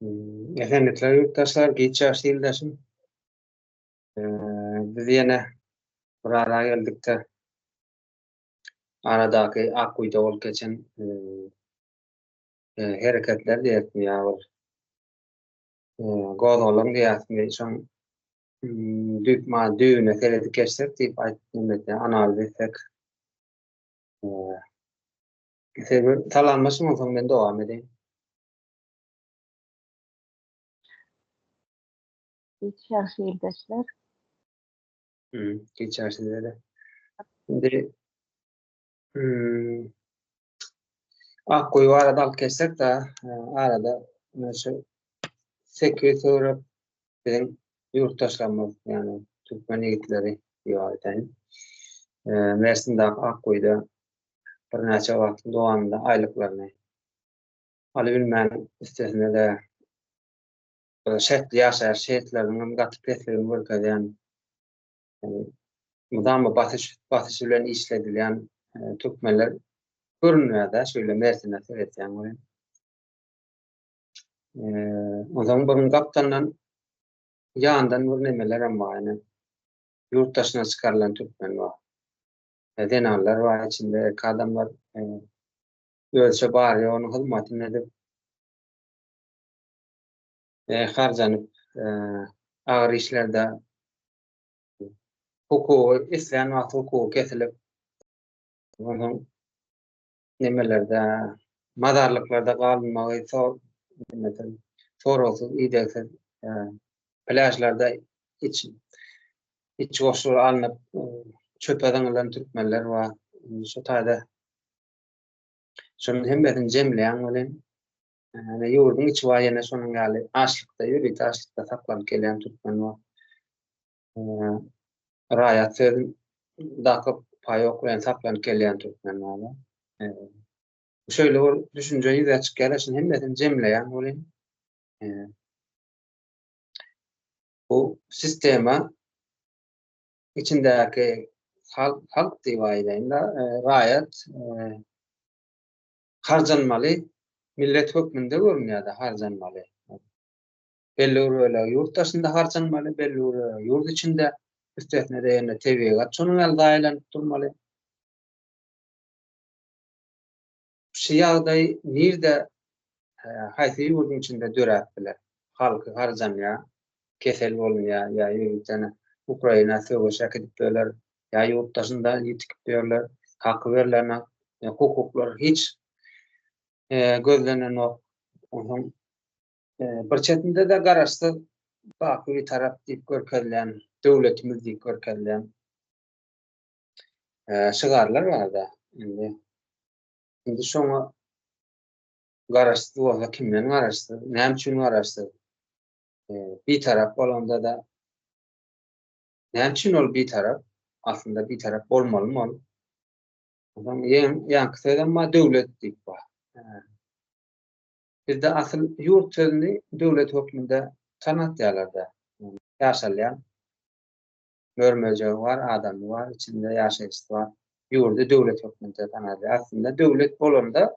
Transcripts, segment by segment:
Esenlikler ýurtdaşlar, giç ýaşly ildeşim. Biz ýene bir ara geldikde aradaky Akguýuda bolup geçen hereketler diýerismi ýa bir gozgalaň diýerismi, şoň düýp many düýbüne seredip geçsek diýip aýtdym, analiz etsek. Salamlaşyň onsoň men dowam edeýin. Geç ýagşy ildeşler. Hmm, geç ýagşy sizede. Indi hmm, Akguýy barada alyp geçsek de, e, arada şu 800 töwerek biziň ýurtdaşlarymyz, ýagny türkmen ýigitleri diýip aýdaýyn. E, Mersindaky Akguýyda birnäçe wagtyň dowamynda aýlyklaryny alybilmän, üstesine-de şertli ýaşaýyş şertleriniň hem gaty pesligini görkezýän, mydama basyş basyş bilen işledilýän e, türkmenler görünýär-de, şeýle Mersine seretýän welin. E, onsoň bir gapdandan ýandan bir nemeler hem bar, ýani ýurt daşyna çykarylan türkmen bar. E, zenanlar bar içinde, erkek adamlar e, özçe bar-ýogunyň hyzmatyny edip, harjanyp, agyr işlerde hukugy islän wagty hukugy kesilip, onsoň nemelerde, mazarlyklarda galynmagy, soragsyz, idegsiz, plýažlarda iç iç goşlar alnyp, çöpe zyňylan türkmenler bar. Şu taýda Şonuň hemmesini jemleýäň welin, ýa ýurduň içi bar ýene şonuň ýaly açlykda, ýörite açlykda saklanyp gelýän türkmen bar. Raýat sözün dakyp, paýok bilen saklanyp gelýän türkmen bar. Şeýle bir düşünje ýüze çykýar, şunuň hemmesini jemleýäň welin, bu sistema içindäki halk, halk diýip aýdaýyn-da, raýat harjanmaly, millet hökmünde görünýär-de harjanmaly. Belli bir bölegi ýurt daşynda harjanmaly, belli bir bölegi ýurt içinde, üstesine-de ýene tebigat şonuň ýaly zaýalanyp durmaly. Şu ýagdaý nirde, haýsy ýurduň içinde döräp biler? Halky harjanýar, kesel bolunýar ýa ýörite Ukraina söweşe äkidip ýörler, ýa ýurt daşynda ýetikip ýörler, haky berlenok, hukuklar hiç gözlenenok. Onsoň bir çetinde-de garaşsyz baky Bitarap diýip görkezilýän döwletimiz diýip görkezilýän şygarlar bar-da indi. Indi şoňa garaşsyz bolsa kimden garaşsyz, näme üçin garaşsyz? Bitarap bolanda-da näme üçin ol bitarap? Aslynda bitarap bolmalymy ol? Onsoň ýaňky sözem bar, döwlet diýip bar. Bizde asyl ýurt sözüni döwlet hökmünde tanatýarlar-da. Ýaşalýan Mör-möjegi bar, adamy bar, içinde ýaşaýjysy bar. Ýurdy döwlet hökmünde tanalýar. Aslynda döwlet bolanda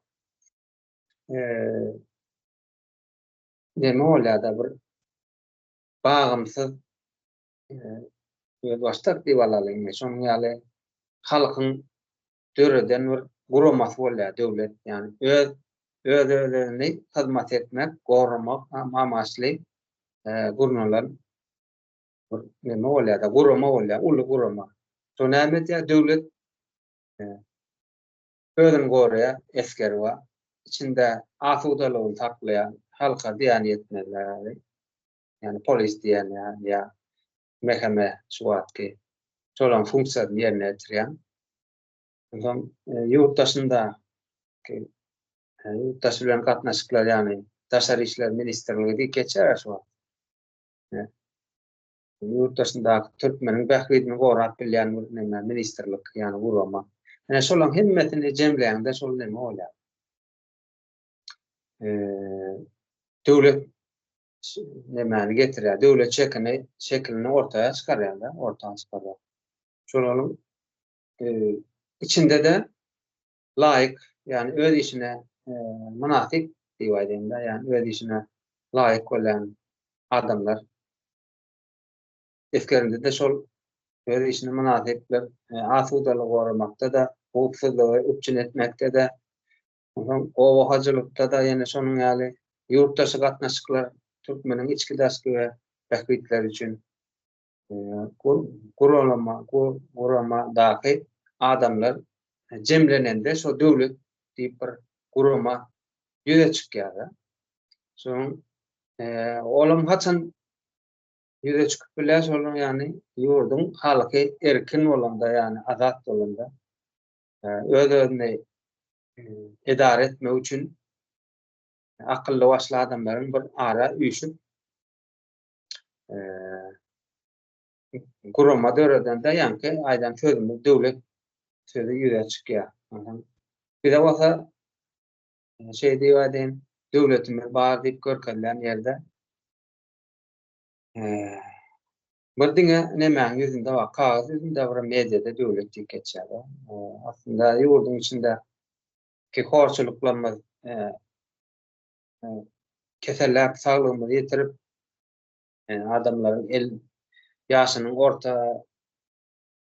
neme bolýar-da bir bagymsyz özbaşdak diýip alalyň indi. Şonuň ýaly halkyň döreden bir guramasy bolýar döwlet. Ýagny öz öz-özüni hyzmat etmek, goramak amaçly gurnalan bir neme bolýar-da, gurama bolýar, uly gurama. Şo näme edýär? Döwlet e, özüni goraýar, esgeri bar. Içinde asudalygyny saklaýar, halka zyýan ýetmezler ýaly. Ýagny polis diýen ýa MHM şu wagtky şolaryň funksiýasyny ýerine ýetirýän. Onsoň e, ýurt daşynda e, ýurt daşy bilen gatnaşyklar, ýagny Daşary işler ministrligi diýip geçýär şu wagt. Ýurt daşyndaky türkmeniň bähbidini gorap bilýän bir neme ministrlik, ýagny gurama. Ine şolaryň hemmesini jemleýäňde şol neme bolýar. Döwlet nemäni getirýär, döwlet şekini, şekilini ortaya çykarýar-da, orta çykarýar. Şolaryň içinde-de laýyk, ýagny öz işine mynasyp diýip aýdaýyn-da, ýagny öz işine. laýyk bolýan adamlar. Esgerinde-de şol öz işine mynasyplar, asudalygy goramakda-da, howpsuzlygy üpjün etmekde-de, onsoň oba hojalykda-da ýene şonuň ýaly ýurtdaşy gatnaşyklar türkmeniň içki-daşky we bähbitleri üçin guralama, guramadaky adamlar jemlenende şo döwlet diýip bir gurama ýüze çykýar. Şonuň olam haçan ýüze çykyp bilýär şonuň ýagny ýurduň halky erkin bolanda ýagny azat bolanda öz-özüni edara etmek üçin akylly başly adamlaryň bir ara üýşüp gurama döredende ýaňky aýdan sözümiz döwlet sözi ýüze çykýar. Bize bolsa şeý diýip aýdaýyn, döwletimiz bar diýip görkezilýän ýerde bir diňe nemäň ýüzünde bar, kagyz ýüzünde bir mediada döwlet diýip geçýär. Aslynda ýurduň içinde ki horçulyklarymyz keselläp saglygymyzy ýitirip adamlaryň el ýaşynyň orta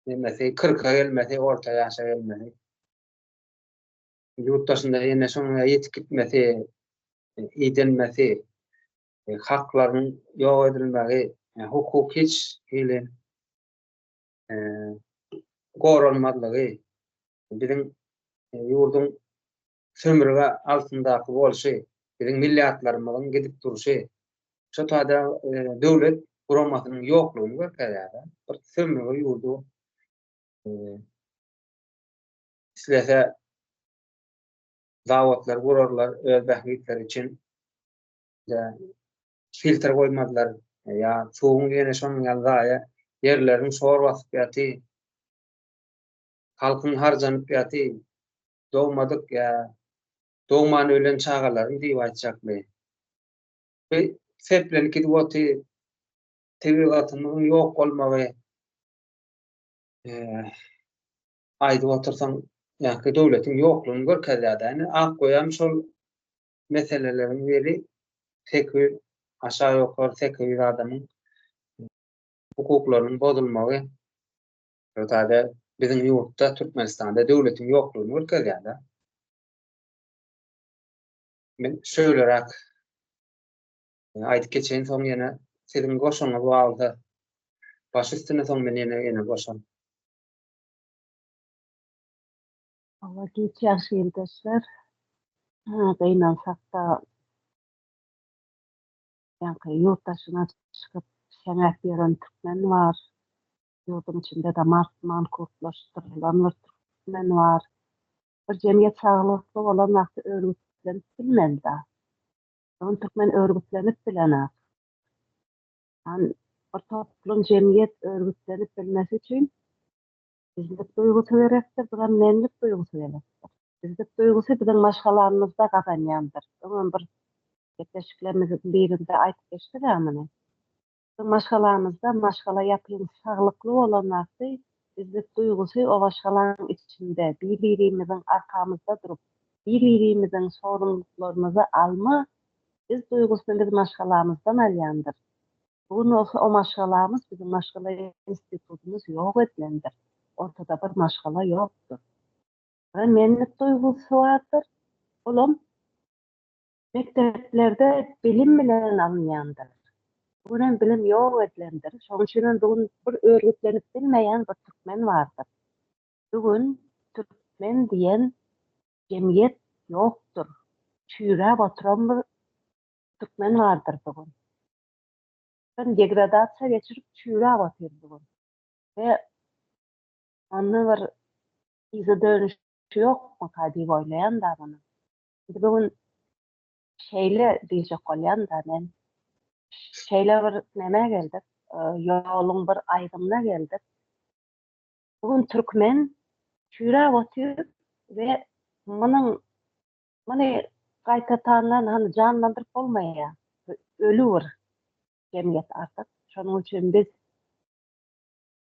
nemesi kyrka gelmesi orta ýaşa gelmesi ýurt daşynda ýene şonuň ýetip gitmesi idenmesi haklaryň ýok edilmegi hukuk hiç hili goralmazlygy biziň ýurduň sömürge altyndaky bolşy, biziň milliardlarymyzyň gidip durşy şo taýda döwlet guramasynyň ýoklugyny görkezýär. Bir sömürge ýurdy islese zawodlar gurarlar öz bähbitleri üçin filtr goýmazlar ýa suwuň ýene şonuň ýaly zaýa ýerleriň şor basyp ýaty halkyň harjanyp ýaty dogmadyk ýa dogman ölen çagalaryň diýip aýtjakmy? Bu seplenip gidip oty tebigatymyzyň ýok bolmagy aýdyp otursaň ýa-da döwletiň ýoklugyny görkezýär-dä. Indi ak goýam şol meseleleriň biri 800 aşağı ýokary 800 adamyň hukuklarynyň bozulmagy Ýa-da biziň ýurtda Türkmenistanda döwletiň ýoklugyny görkezýär-de. Men şöýleräk aýdyp geçeýin, soň ýene siziň goşaňyz bar bolsa baş üstüne soň men ýene ýene goşaryn. Hawa, giç ýagşy ildeşler. Gynansak-da, ýaňky ýurt daşyna çykyp şeňäp ýören türkmen bar. Ýurduň içinde-de mankurtlaşdyrylan bir türkmen bar. Bir jemgyýet saglykly bolan wagty örgütlenip bilmeli-da. Bu gün türkmen örgütlenip bilenak. Ýagny bir toplum jemgyýet örgütlenip bilmesi üçin bizlik duýgusy gerekdir, biram menlik duýgusy gerekdir. Bizlik duýgusy biziň maşgalamyzda gazanýandyr. Öňem bir gepleşiklerimiziň birinde aýdyp geçdik-ä muny. Biziň maşgalamyzda maşgala ýapyň saglykly bolan wagty bizlik duýgusy o maşgalaň içinde bir-birimiziň arkamyzda durup, bir-birimiziň sorumlulyklarymyzy alma biz duýgusyny biz maşgalamyzdan alýandyr. Bu gün bolsa o maşgalamyz biziň maşgala institutymyz ýok edilendir. Ortada bir maşgala ýokdur. Bir menlik duýgusy bardyr. Olam Mekdeplerde bilim bilen alynýandyr. Bu günem bilim ýok edilendir. Şonuň üçinem bu gün bir örgütlenip bilmeýän bir türkmen bardyr. Bu gün türkmen diýen jemgyýet ýokdur. Çüýräp oturan bir türkmen bardyr bu gün. Türkmen degradasiýa geçirip çüýräp otyr bu gün. We onda bir yza dönüş ýokmyka diýip oýlaýan-da muny. Indi bu gün şeýle diýjek bolýan-da men. Şeýle bir nämä geldik, ýoluň bir aýgymyna geldik. Bu gün türkmen çüýräp otyr we munuň muny gaýtatandan hany janlandyryp bolmaýar. Bu öli bir jemgyýet artyk. Şonuň üçin biz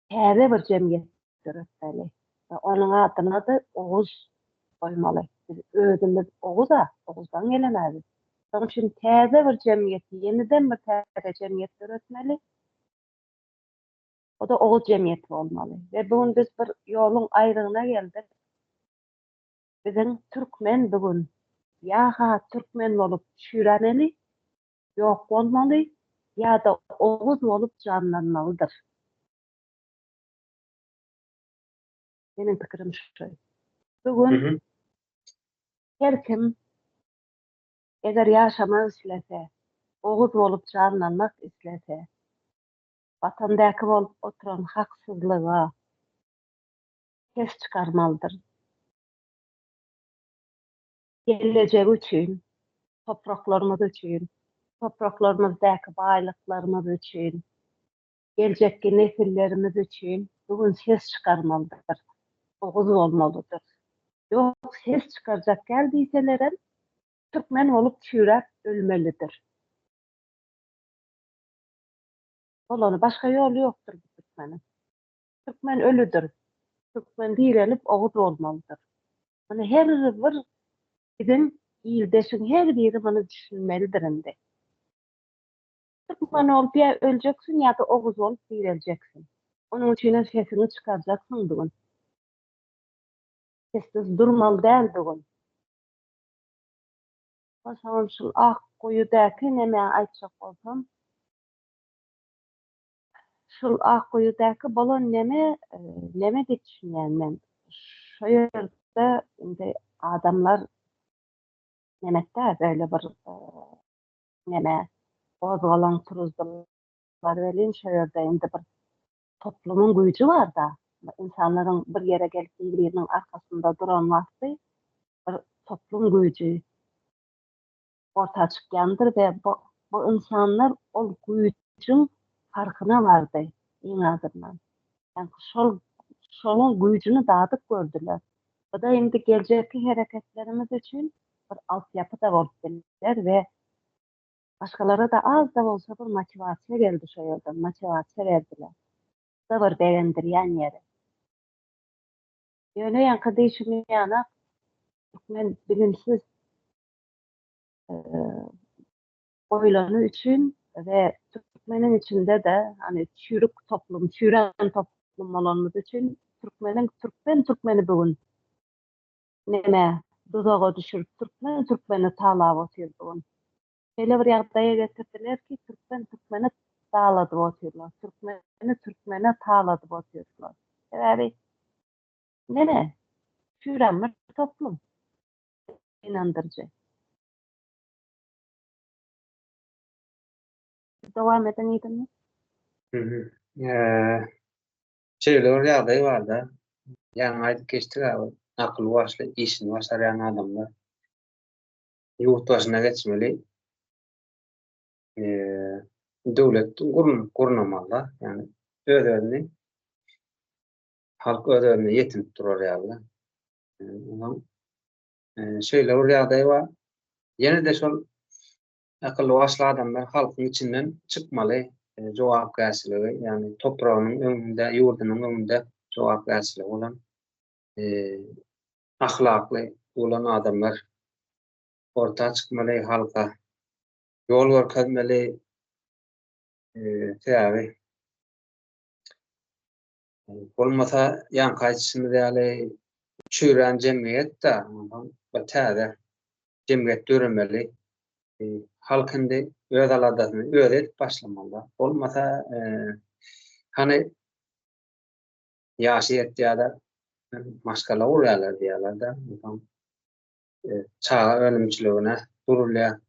täze bir jemgyýet döretmeli we onuň adyna-da Oguz goýmaly. Biz özümiz Oguz-a, Oguzdan gelen-ä biz. Şonuň üçin täze bir jemgyýeti, ýeniden bir täze jemgyýet döretmeli. O-da oguz jemgyýeti bolmaly. We bu gün biz bir ýoluň aýrygyna geldik. Biziň türkmen bu gün ýa-ha türkmen bolup çüýremeli, ýok bolmaly ýa-da oguz bolup janlanmalydyr. Meniň pikirim şu. Bu gün her kim eger ýaşamak islese, oguz bolup janlanmak islese, Watandäki bolup oturan haksyzlyga ses çykarmalydyr. Gelejegi üçin, topraklarymyz üçin, topraklarymyzdaky baýlyklarymyz üçin, geljekki nesillerimiz üçin bu gün ses çykarmalydyr, oguz bolmalydyr. Ýok, ses çykarjak däl diýselerem, türkmen bolup çüýräp ölmelidir. Bolany, başga ýoly ýokdur bu türkmeniň. Türkmen ölüdir. Türkmen direlip oguz bolmalydyr. Muny her bir biziň ildeşiň her biri muny düşünmelidir indi. Türkmen bolup ýa öljeksiň ýa-da oguz bolup direljeksin. Onuň üçinem sesiňi çykarjaksyň bu gün. Sessiz durmaly däl bu gün. Onsoňam şul Akguýudaky neme aýtjak bolsam, şul Akguýudaky bolan neme, neme diýip düşünýän men. Şo ýerde indi adamlar nemetdä beýle bir neme gozgalaň turuzdylar welin şo ýerde indi bir toplumyň güýji bar-da. Ynsanlaryň bir ýere gelip bir-biriniň arkasynda duran wagty bir toplum güýji orta çykýandyr we bu bu ynsanlar ol güýjüň parkyna bardy iň azyndan. Ýagny şol şonuň güýjüni dadyp gördüler. Bu-da indi geljekki hereketlerimiz üçin bir altyapy-da bolup biler we başgalara-da az-da bolsa bir motiwasiýa geldi şo ýerden, motiwasiýa berdiler. Bu-da bir begendirýän ýeri. Ýöne ýaňky diýşim ýanak, türkmen bilimsiz goýlany üçin we türkmeniň içinde-de hany çüýrük toplum, çüýrän toplum bolanymyz üçin türkmeniň türkmen türkmeni bu gün neme duzaga düşürip türkmen türkmeni talap otyr bu gün. Şeýle bir ýagdaýa getirdiler ki, türkmen türkmeni daladyp otyrlar, türkmeni türkmene taladyp otyrlar. Sebäbi neme çüýrän bir toplum. Ynandyryjy. Dowam ediň diýdimmi? Şeýle bir ýagdaý bar-da, ýaňy aýdyp geçdik-ä, akyly başly, işini başarýan adamlar ýurt başyna geçmeli. Döwlet gurnamaly-da, ýagny öz-özüni halk öz-özüne ýetinip durar ýaly-da. Onsoň şeýle bir ýagdaý bar. Ýene-de şol akylly başly adamlar halkyň içinden çykmaly jogapkärçiligi, ýagny topragynyň öňünde, ýurdunyň öňünde jogapkärçiligi bolan ahlakly bolan adamlar orta çykmaly, halka ýol görkezmeli. Sebäbi Bolmasa ýaňky aýdyşymyz ýaly çüýrän jemgyýet-de, onsoň bir täze jemgyýet döremeli. Halk indi öz aladasyny özi edip başlamaly. Bolmasa hany ýaşy ýetýär-de maşgala gurýarlar diýýärler-de, onsoň çaga önümçiligine durulýar.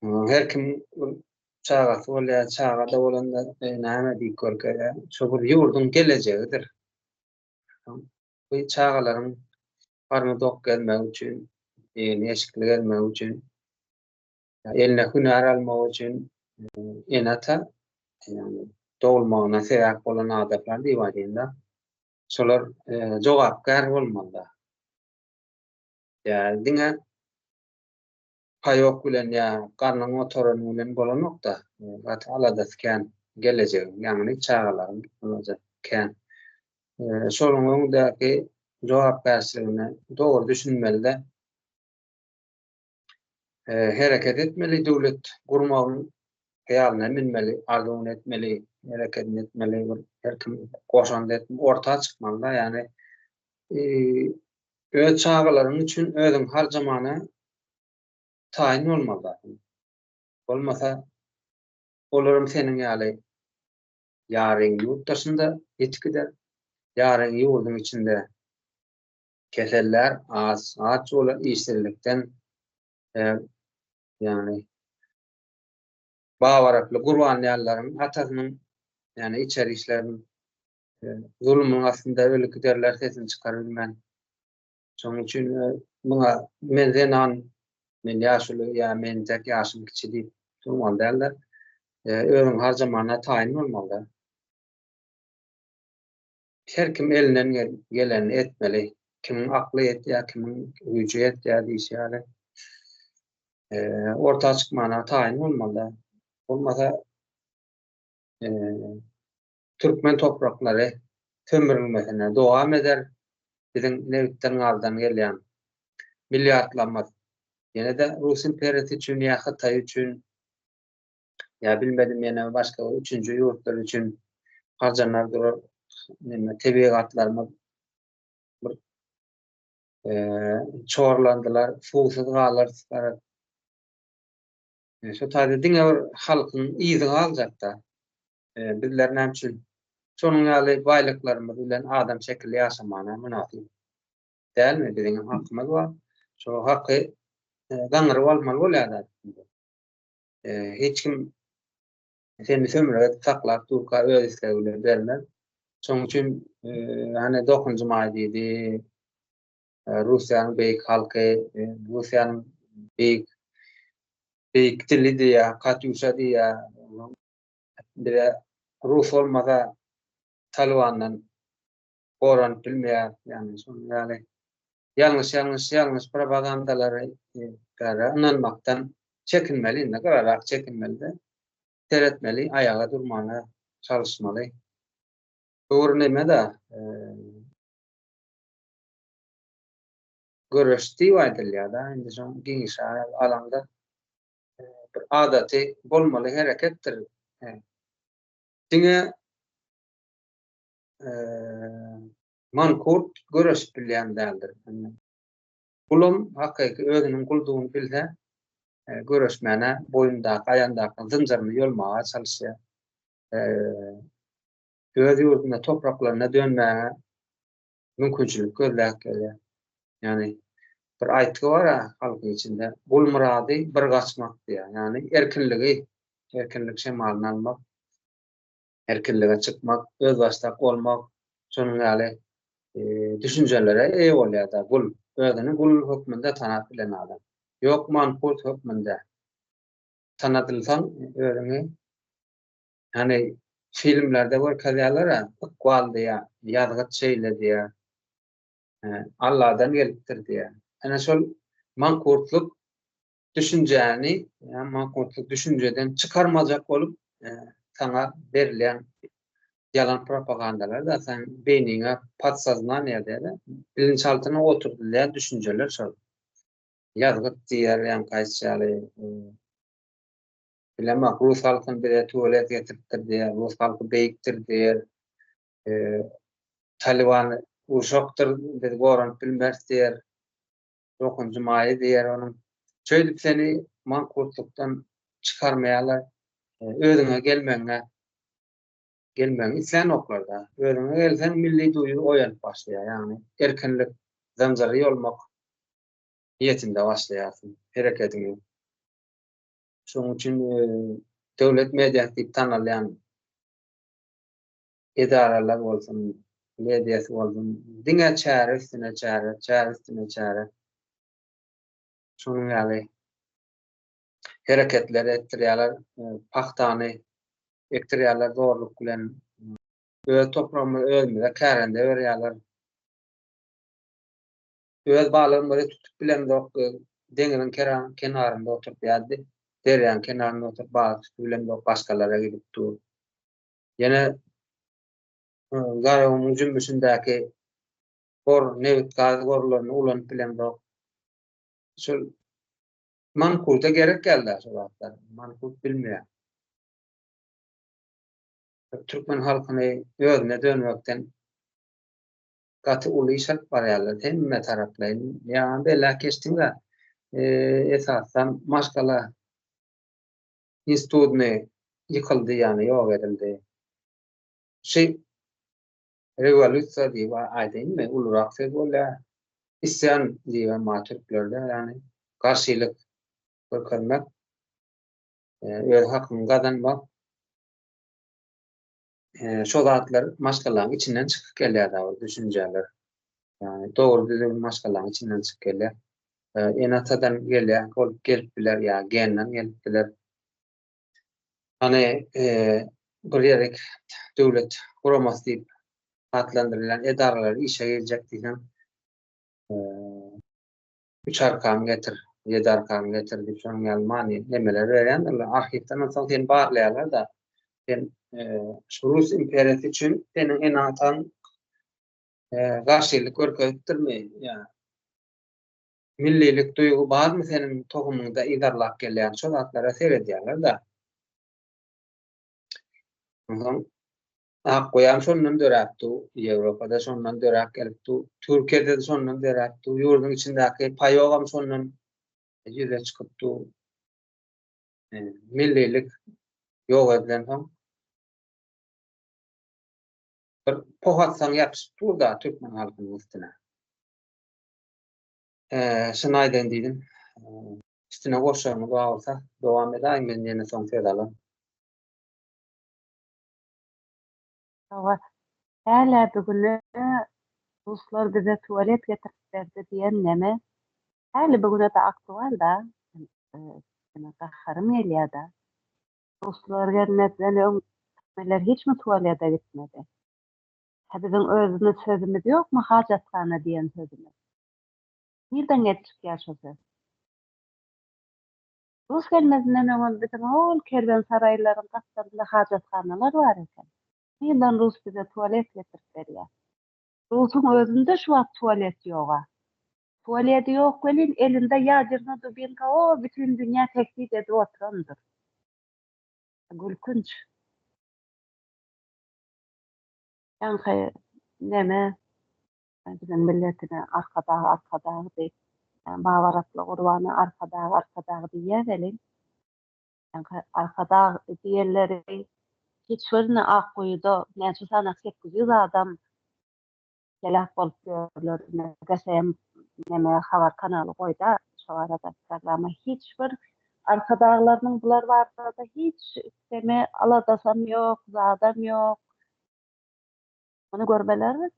Her kim çagasy bolýar, çaga-da bolanda näme diýip görkezýär. Şo bir ýurduň gelejegidir. Bu çagalaryň garny dok gezmegi üçin, egni eşikli gezmegi üçin, eline hünär almagy üçin ene-ata, ýagny dogulmagyna sebäp bolan adamlar diýip aýdaýyn-da, şolar jogapkär bolmaly-da. Ýa diňe paýok bilen ýa garnyň otaranyň bilen bolanok-da. Gaty aladasy kän gelejegiň, ýagny çagalaryň aladasy kän. Şonuň öňündäki jogapkärçiligine dogry düşünmeli-de. Hereket etmeli, döwlet gurmagyň hyýalyna münmeli, arzuwyny etmeli, herekedini etmeli, bir her kim goşant etmeli, orta çykmaly-da, ýagny öz çagalaryň üçin özüň harjamana taýyn bolmaly-da. Bolmasa, olaram seniň ýaly ýaryň ýurt daşynda ýitip gider, ýaryň ýurduň içinde Keseller az, aç bolar işsizlikden ýagny Babaraply Gurbanýallaryň atasynyň ýagny içeri işleriň zulumynyň astynda ölüp giderler sesini çykarybilmän. Şonuň üçin muňa men zenan, men ýaşuly ýa men tek ýaşym kiçi diýip durmaly däldir. Özüň harjamana taýyn bolmaly. Her kim elinden gelenini etmeli. Kimiň akly ýetýär, kimiň güýji ýetýär diýşi ýaly. Orta çykmana taýyn bolmaly. Bolmasa türkmen topraklary sömürilmesine dowam eder. Biziň nebitden gazdan gelýän milliardlarymyz ýene-de Rus imperiýasy üçin ýa Hytaý üçin Ýa bilmedim ýene başga bir üçünji ýurtlar üçin harjanar durar. Neme tebigatlarymyz bir çorlandylar, suwsuz galarys garaz. Şu taýda diňe bir halkyň yzy galjakda. Bizler näme üçin şonuň ýaly baýlyklarymyz bilen adam şekilli ýaşamana mynasyp dälmi? Biziň hem hakymyz bar. Şo haky gaňryp almaly bolýar-da. Hiç kim seni sömürip edip saklap durka öz islegi bilen bermez. Şonuň üçin hany 9-njy maý diýdi. Russiýanyň beýik halky, Russiýanyň beýik beýik dili diýýär, Katýuşa diýýär. Bize rus bolmasa Talibandan goranyp bilmeýär. Ýagny şonuň ýaly ýalňyş ýalňyş ýalňyş propagandalary ynanmakdan çekinmeli indi gyrarak çekinmeli-de seretmeli aýaga durmana çalyşmaly. Bu bir neme-de göreş diýip aýdylýar-da indi şoň giňiş alaňda bir adaty bolmaly hereketdir. Diňe Mankurt göreşip bilýän däldir. Gulam hakyky özüniň guldugyny bilse, göreşmäne boýnundaky, aýagyndaky zynjyryny ýolmaga çalyşýar. Öz ýurduna, topraklaryna dönmäge mümkinçilik gözläp gelýär. Ýagny bir aýtgy bar-a halkyň içinde, Gul myrady bir gaçmak diýýär. Ýagny erkinligi, erkinlik şemalyny almak. erkinlige çykmak, özbaşdak bolmak, şonuň ýaly düşünjelere eýe bolýar-da gul. Özüni gul hökmünde tanap bilen adam. Ýok mankurt hökmünde tanadylsaň özüňi hany filmlerde görkezýärler-ä, ykbal diýýär, ýazgyt şeýle diýýär, Alladan gelipdir diýýär. Ene şol mankurtlyk düşünjäni, ýa mankurtlyk düşünjeden çykarmajak bolup, saňa berilýän ýalan propagandalar-da, seň beýniňe podsoznaniýa diýýär-de, bilinçaltyna oturdylýan düşünjeler şol. Ýazgyt diýýär, ýaňky aýtşy ýaly, bilemok, rus halkyny bize tuwalet getiripdir diýýär, rus halky beýikdir diýýär, Taliban uşakdyr, biz goranyp bilmeris diýýär. Dokuzynjy maýy diýer onuň. Şeýdip seni mankurtlukdan çykarmaýarlar. Özüňe gelmegiňe gelmegiňi islänoklar-da. Özüňe gelseň milli duýgy oýanyp başlaýar. Ýagny erkinlik zynjyry ýolmak niýetinde başlaýarsyň hereketiňi. Şonuň üçin döwlet mediasy diýip tanalýan edaralar bolsun, mediasy bolsun, diňe çäre üstüne çäre, çäre üstüne çäre. Şonuň ýaly hereketler etdirýärler, pagtany ekdirýärler zorluk bilen. Öz topragymyzy özümize kärende berýärler. Öz balygymyzy tutup bilemzok, deňiziň kenarynda oturyp ýa derýanyň kenarynda oturyp balyk tutup bilemzok, başgalara gidip dur. Ýene Garagumuň jümmüşindäki gor, nebit-gaz gorlaryny ulanyp bilemzok. Şol. Mankurda gerek geldi şu zatlar. Mankurt bilmeýär. Türkmen halkyny özüne dönmekden gaty uly iş alyp barýarlar hemme taraplaýyn. Ýa belläp geçdiň-de, esasan maşgala institutyny ýykyldy, ýagny ýok edildi. Şi rewolýusiýa diýip aýdaýynmy, ulurak söz bolýar. Isýan diýibem bar türklerde, ýagny garşylyk görkezmek, öz hakyňy gazanmak. Şo zatlar maşgalaň içinden çykyp gelýär da düşünjeler. Ýagny dogry düzüw maşgalaň içinden çykyp gelýär. Ene-atadan gelýär, bolup gelip biler ýa genden gelip biler. Hany bir ýerik döwlet guramasy diýip atlandyrylýan edaralar işe girjek diýseň, üç arkaňy getir, ýedi arkaňy getir diýip şonuň ýaly many nemeler berýändirler. Arhiwden onsoň seni barlaýarlar-da. Sen şu Rus imperiýasy üçin seniň ene-ataň garşylyk görkezipdirmi ýa millilik duýgy barmy seniň tohumyňda yzarlap gelýän şo zatlara seredýärler-de. Onsoň Ak goýam şondan döräpdi, Ýewropada şondan döräp gelipdi, Türkiýede-de şondan döräpdi, ýurduň içindäki paýogam şondan ýüze çykypdy. Millilik ýok edilensoň bir poh atsaň ýapyşyp dur-da türkmen halkynyň üstüne. Şuny aýdaýyn diýdim. Üstüne goşaryňyz bar bolsa, dowam edäýiň, men ýene soň söz alaryn. Hawa, hälä bugüne ruslar bize tualet getirip berdi diýen neme häli bugüne-de aktual-da, gaharym gelýär-de. Ruslar gelmezden öň türkmenler hiçmi tualete gitmedi? Hä biziň özümiz sözümiz ýokmy hajathana diýen sözümiz? Nirden gelip çykýar şo söz? Rus gelmezinden öňem biziň hol kerwensaraýlaryň gapdalynda hajathanalar bar eken. Nirden rus bize tualet getirip berýär? Rusuň özünde şu wagt tualet ýoga. Tualedi ýok welin elinde ýaderno dubinka o bütin dünýä tehdit edip oturandyr. Gülkünç. Ýaňky neme biziň milletine arkadag arkadag diýip Babar atly Gurbana arkadag arkadag diýýär welin ýaňky arkadag diýenleri hiç birine Akguýuda näçe sany 800 adam heläk bolup ýörler GSM neme habar kanaly goýda şo barada programma hiç bir arkadaglarynyň bular barada hiç neme aladasam ýok zadam ýok Muny görmeleri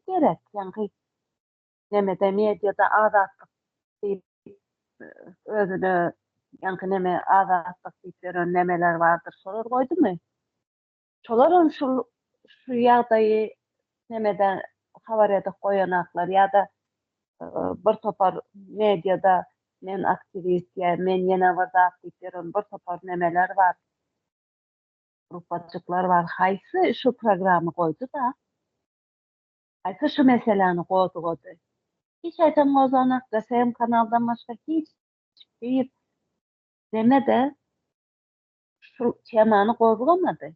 gerek. Ýaňky nemede mediada azatlyk diýip özüne ýaňky neme azatlyk diýip ýören nemeler bardyr. Şolar goýdumy? Şolaram şul şu ýagdaýy nemede habar edip goýanaklar ýa-da bir topar mediada men aktiwist ýa men ýene bir zat diýip ýören bir topar nemeler bar. Gruppajyklar bar haýsy şu programy goýdy-da? Haýsy şu meseläni gozgady? Hiç haýsam gozganak GSM kanaldan başga hiç bir neme-de şu temany gozgamady.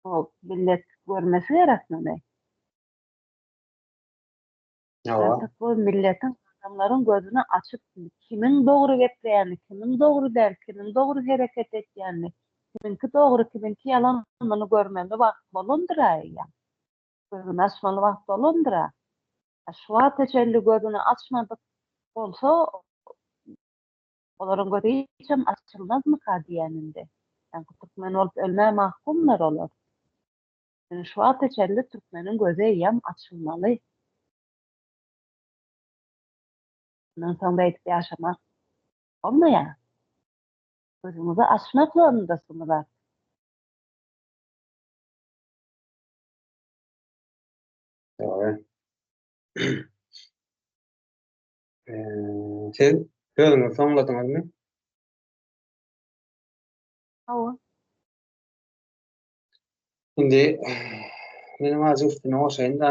O millet görmesi gerek muny. Artık bu milletiň adamlaryň gözüni açyp kimiň dogry gepleýänini, kimiň dogry däl, kimiň dogry hereket etýänini, kimiňki dogry, kimiňki ýalan muny görmeli wagt bolandyr-a eýýäm. Gözüni açmaly wagt bolandyr-a. Şu wagta çenli gözüni açmadyk bolsa olaryň gözi hiçem açylmazmyka diýýän indi. Ýaňky türkmen bolup ölmä mahkumlar olar. Ýöne şu wagta çenli türkmeniň gözi eýýäm açylmaly. Mundan soň beýdip ýaşamak bolmaýar. Gözüňizi açmak zorundasyňyz artyk. Dogry. Siz sözüňizi soňladyňyzmy? Hawa. Indi menem azajyk üstüne goşaýyn-da.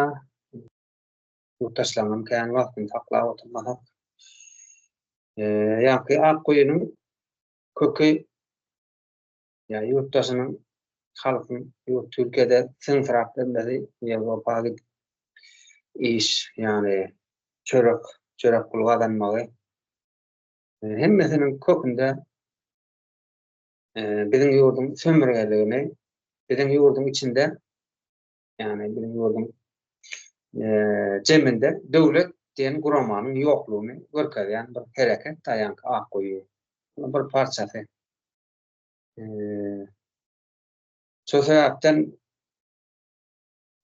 Ýurtdaşlaryňam kän wagtyny saklap oturmasak. Ýaňky Akguýynyň köki ýa ýurtdaşynyň halkyň ýurt Türkiýede syňsyrap bermesi Ýewropa gidip iş ýagny çörek çörek pul gazanmagy hemmesiniň kökünde biziň ýurduň sömürgeligini biziň ýurduň içinde ýagny biziň ýurduň jeminde döwlet diýen guramanyň ýoklugyny görkezýän bir hereket daýanky ak guýy. Bir parçasy. Şo sebäpden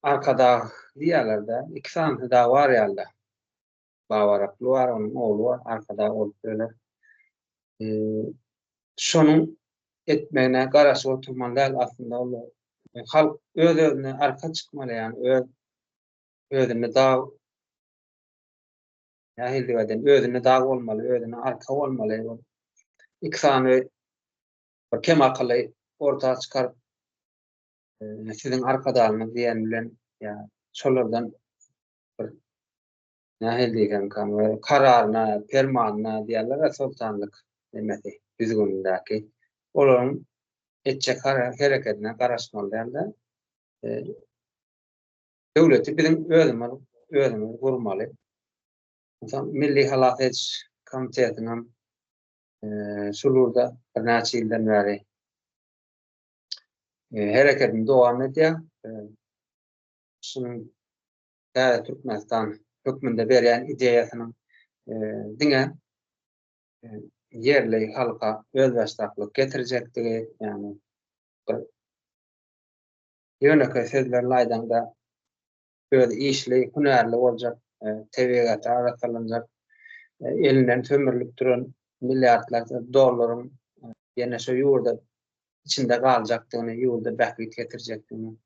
Arkadag diýýärler-de, iki sanysy dagy bar ýaly-da. Babaraply bar, onuň ogly bar, Arkadag bolup ýörler. Şonuň etmegine garaşyp oturmaly däl aslynda ol halk öz-özüne arka çykmaly, ýagny öz özünde dag nähili diýip aýdaýyn, özünde dag bolmaly, özüne arka bolmaly. Iki sany bir kemakyly orta çykaryp siziň arkadagyňyz diýen bilen ýa şolardan bir nähili diýsemkäm kararyna, permanyna diýerler-ä soltanlyk nemesi düzgünindäki olaryň etjek herekedine garaşmaly däl-de döwleti biziň özümiz özümiz gurmaly. Onsoň Milli halas ediş komitetiniň şul ugurda birnäçe ýyldan bäri hereketini dowam edýär. Şunuň Täze Türkmenistan hökmünde berýän ideýasynyň diňe ýerli halka özbaşdaklyk getirjekdigi, ýagny bir ýönekeý sözlerle aýdaňda öz işli, hünärli boljak, tebigaty arassalanjak, elinden sömürilip duran milliardlarça dollaryň ýene şo ýurda içinde galjakdygyny, ýurda bähbit getirjekdigini,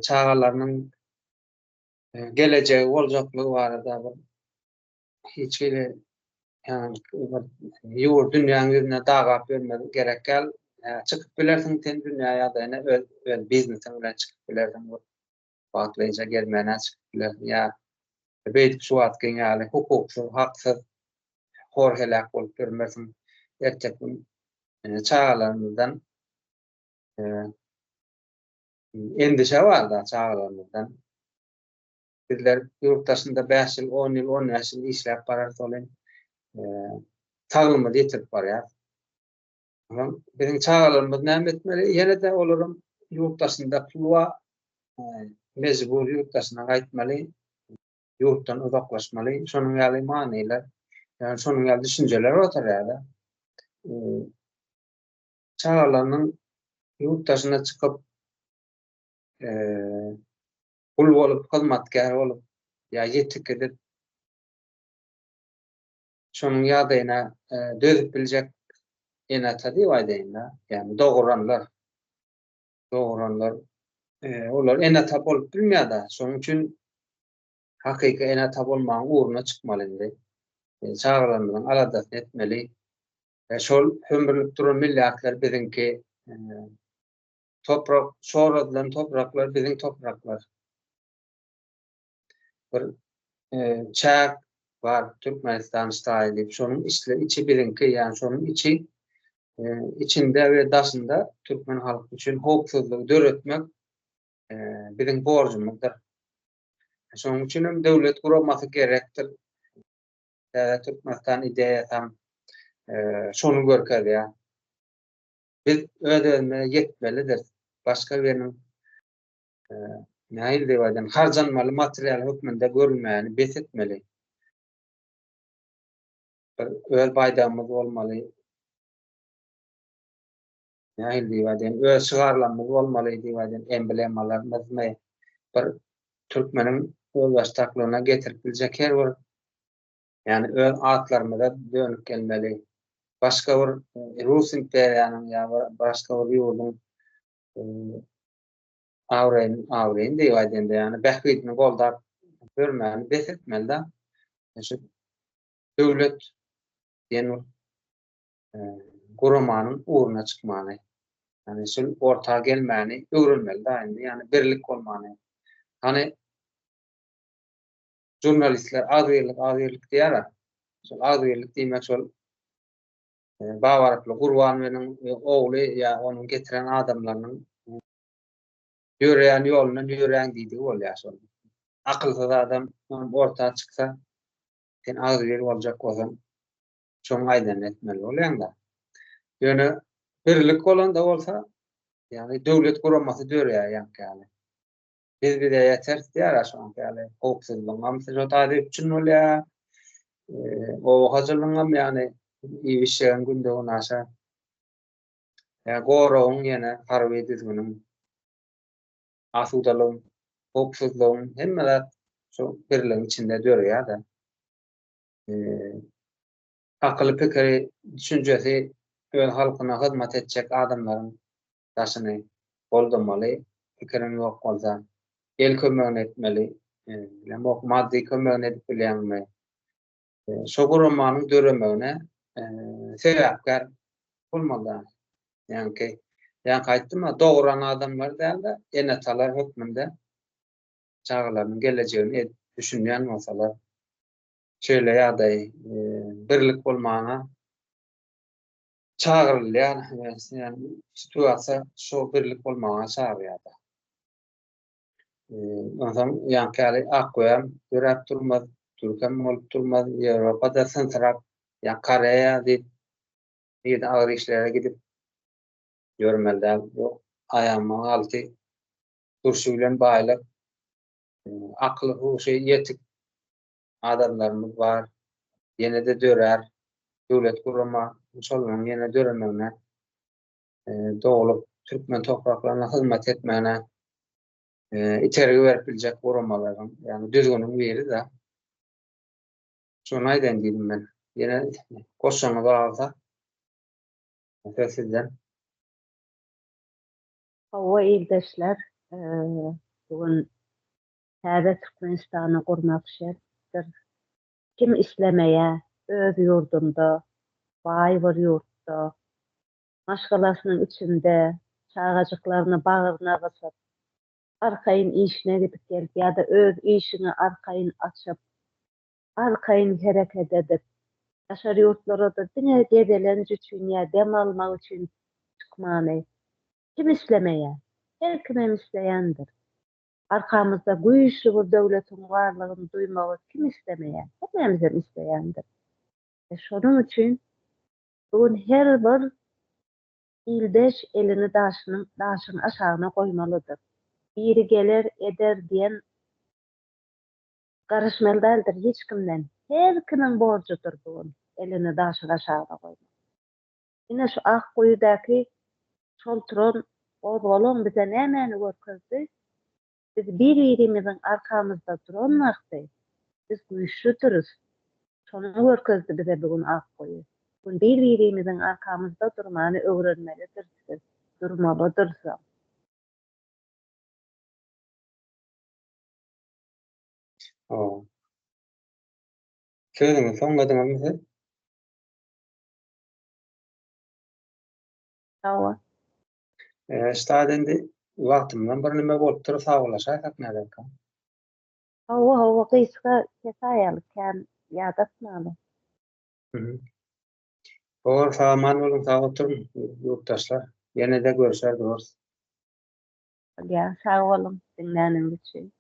çagalarynyň gelejegi boljaklygy barada bir hiç hili ýurt dünýäň ýüzüne dagap ýörmez gerek däl. Çykyp bilersiň sen dünýä ýagdaýyna öz öz biznesiň bilen çykyp bilersiň. Wagtlaýynça gezmäne çykyp bilersiň ýa beýdip şu wagtky ýaly hukuksyz, haksyz hor heläk bolup ýörmersiň. Erteki gün çagalarymyzdan endişe bar-da çagalarymyzdan. Bizler ýurt daşynda 5 ýyl, 10 ýyl, 15 ýyl işläp bararys ol saglygymyzy ýitirip barýar. Biziň çagalarymyz näme etmeli? Ýene-de olaryň ýurt daşynda pul bar, mejbur ýurt daşyna gaýtmaly, ýurtdan uzaklaşmaly. Şonuň ýaly manylar, ýagny şonuň ýaly düşünjeler oturýar-da. Çagalarynyň ýurt daşyna çykyp, gul bolup, hyzmatkär bolup ýa ýetik edip, şonuň ýagdaýyna dözüp biljek ene-ata diýip aýdaýyn-da, ýagny doguranlar, doguranlar, olar ene-ata bolup bilmeýär-de, şonuň üçin hakyky ene-ata bolmagyň ugruna çykmaly indi. Çagalarymyzyň aladasyny etmeli. Şol hömrülip duran milliardlar biziňki. Toprak, çoradylan topraklar biziň topraklar. Bir çäk bar Türkmenistan ştaýy diýip, şonuň içli içi biziňki, ýagny şonuň içi içinde we daşynda türkmen halky üçin howpsuzlygy döretmek biziň borjumyzdyr. Şonuň üçin hem döwlet guramasy gerekdir. Täze Türkmenistan ideýasy hem şony görkezýär. Biz öz-özümize ýetmelidiris. Başga biriniň nähili diýip aýdan, harjanmaly material hökmünde görülmäni bes etmeli. Bir öz baýdagymyz bolmaly. Nähili diýip aýdaýyn, öz şygarlarymyz bolmaly diýip aýdaýyn, emblemalarymyzmy bir türkmeniň özbaşdaklygyna getirip biljek her bir ýagny öz atlarymyza dönüp gelmeli. Başga bir Rus imperiýanyň ýa başga bir ýurduň abraýyny abraýyny diýip aýdanda, ýagny bähbidini goldap ýörmäni bes etmeli-de. Şu döwlet diýen bir guramanyň ugruna çykmany, ýagny şul orta gelmäni öwrenmeli-de indi, ýagny birlik bolmany. Hany žurnalistler agzybirlik, agzybirlik diýýär-ä. Şol agzybirlik diýmek şol Babaraply Gurbanbeniň ogly ýa onuň getiren adamlarynyň ýöreýän ýolundan ýöräň diýdigi bolýar şol. Akylsyz adam orta çyksa, sen agzybir boljak bolsaň, şoň aýdanyny etmeli bolýaň-da. Ýöne birlik bolanda bolsa, ýagny döwlet guramasy dörýär ýaňky ýaly. Biz bize ýeteris diýýär şoňky ýaly. Howpsuzlygyňam şo taýda üpjün bolýar. Oba hojalygyňam ýagny iýip-içjegiň günde-günaşa. Ýa goragyň ýene harby düzgüniň, asudalygyň, howpsuzlygyň hemme zat şu birligiň içinde döreýär-de. Akyly, pikiri, düşünjesi öz halkyna hyzmat etjek adamlaryň daşyny goldamaly, pikiriň ýok bolsa, el kömegini etmeli, bilemok, maddy kömegini edip bilýäňmi? Şo guramanyň döremegine sebäpkär bolmaly. Ýaňky, ýaňky aýtdym-a, dogran adamlar däl-de, ene-atalar hökmünde çagalarynyň gelejegini düşünýän bolsalar, şeýle ýagdaý birlik bolmaga çagyrylýar, ýagny situasiýa şo birlik bolmaga çagyrýar-da. Onsoň ýaňky ýaly Akgöýem döräp durmaz, türkem bolup durmaz, Ýewropa-da synsyrap, ýa Koreýa diýip, nirde agyr işlere gidip ýörmeli däl. Bu aýagymyň alty durşy bilen baýlyk, akyly-huşy ýetik adamlarymyz bar. Ýene-de dörär. Döwlet gurama şolaryň ýene döremegine, doglup türkmen topraklaryna hyzmat etmegine itergi berip biljek guramalaryň, ýagny düzgüniň biri-de. Şony aýdaýyn diýdim men. Ýene goşjagyňyz bar bolsa, söz sizden. Hawa ildeşler, bu gün Täze Türkmenistany gurmak şertdir. Kim islemeýä öz ýurdunda, baý bir ýurtda, maşgalasynyň içinde çagajyklaryny bagryna gysyp, arkaýyn işine gidip gelip ýa-da öz işiňi arkaýyn açyp, arkaýyn hereket edip, daşary ýurtlara-da diňe gezelenç üçin ýa dem almak üçin çykmany kim islemeýä? Her kimem isleýändir. Arkamyzda güýçli bir döwletiň barlygyny duýmagy kim islemeýär? Hemmämizem isleýändir. E, şonuň üçin bu gün her bir ildeş elini daşynyň daşyň aşagyna goýmalydyr. Biri geler, eder diýen garaşmaly däldir hiç kimden. Her kimiň borjudyr bu gün elini daşyň aşagyna goýmak. Ine şu Akguýudaky şol turan gozgalaň bize nämäni görkezdi? Biz bir-birimiziň arkamyzda duran wagty biz güýçlüdiris. Şony görkezdi bize bu gün Akguýy. Bu gün bir-birimiziň arkamyzda durmany öwrenmelidiris biz, durmalydyrysam. Hawa. Sözüňizi soňladyňyzmy siz? Hawa. Ştat indi wagtymdan bir nime bolupdyr, sagbollaşaýsak näderkä? Hawa, hawa, gysga kesaýaly, kän ýadatmaly. Bor, sag aman boluň, sag oturyň, ýurtdaşlar. Ýene-de görşer durarys. Bolýar, sag boluň diňläniňiz üçin.